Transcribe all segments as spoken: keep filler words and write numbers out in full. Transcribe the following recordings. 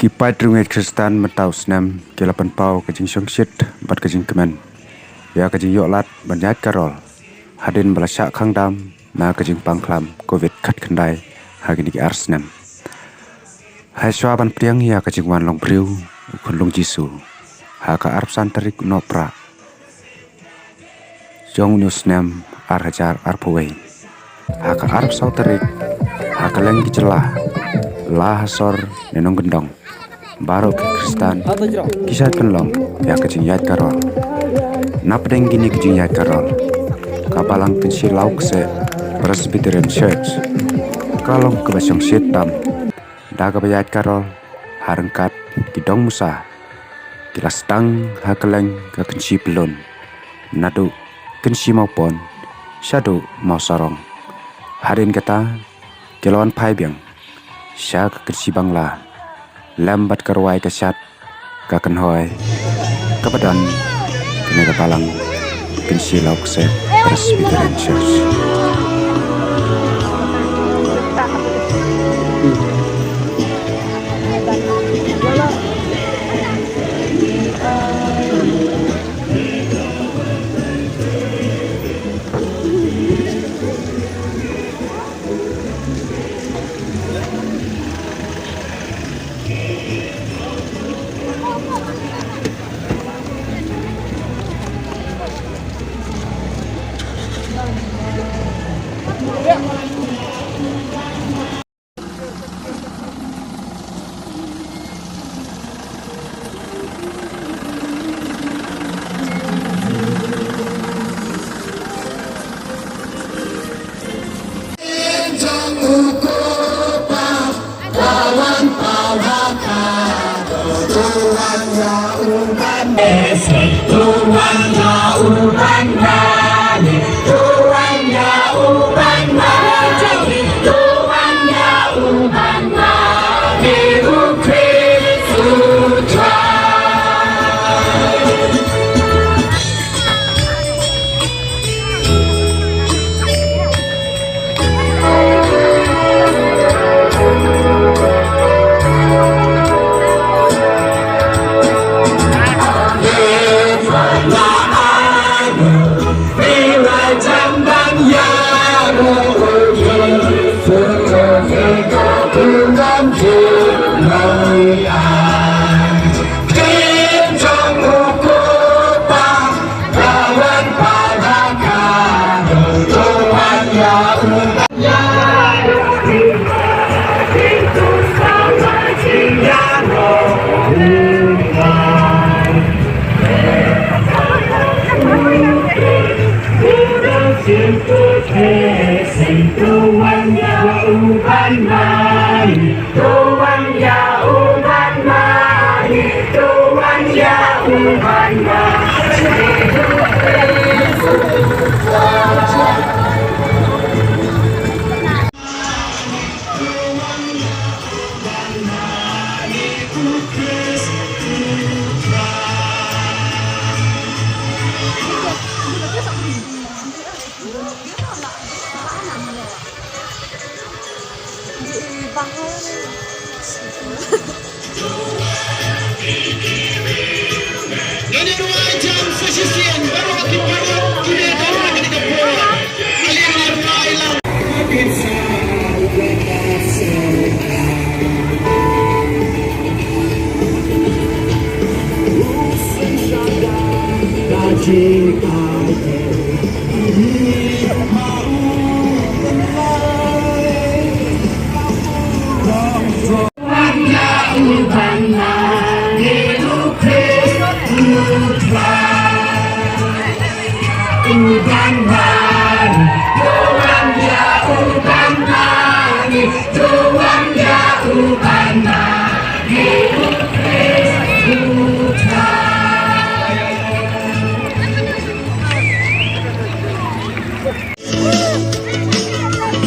Ki paid riewngeit Khristan mynta u snem ki la pynpaw ka jingshongshit bad ka jingkmen ïa ka jingïoh lad ban ïaid ka rol hadien ba la shah khang dam na ka jingpang khlam covid khatkhyndai ha kine ki ar snem. Hashwa ban pdiang ïa ka jingwan long briew u Khunlung Jisu ha ka arphew san tarik u Nohprah jong une u snem ar hajar arphew wei, ha ka arphew saw tarik, ha kylleng ki jylla, la ha sor ne nongkyndong, baroh ki Khristan ki shait pynlong ïa ka jingïaid ka rol. Napdeng kine ki jingïaid ka rol, ka Balang Kynshi Lawkseh Presbyterian Church ka long kaba shongshit tam da kaba ïaid ka rol ha ryngkat ki dong musa ki la sdang ha kylleng ka Kynshi Pyllun, naduh Kynshi Mawpon shaduh Mawsarong. Hadien kata ki la wan phai biang sha ka Kynshi Bangla lem bad ka rwai ka shad, ka kynhoi kaba don kane ka Balang Kynshi Lawkseh Presbyterian Church.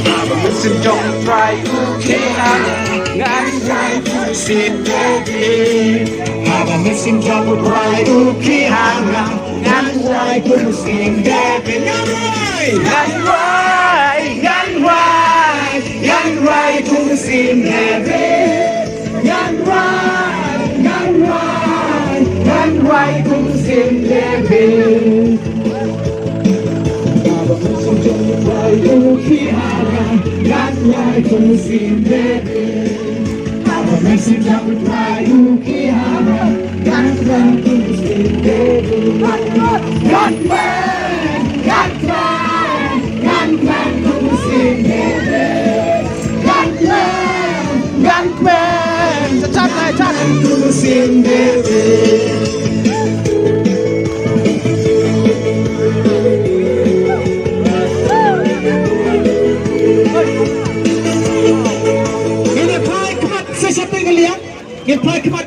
Haba mynsiem jong u Trai u khih ha nga, ngan wai kum u syiem David. Haba mynsiem jong u Trai u khih ha nga, ngan wai kum u syiem David. Ngan wai, ngan wai, ngan wai, ngan wai kum u syiem David. Ngan wai. Ngin ïa phai khmat sa shatei ka liang. Ngin phai khmat.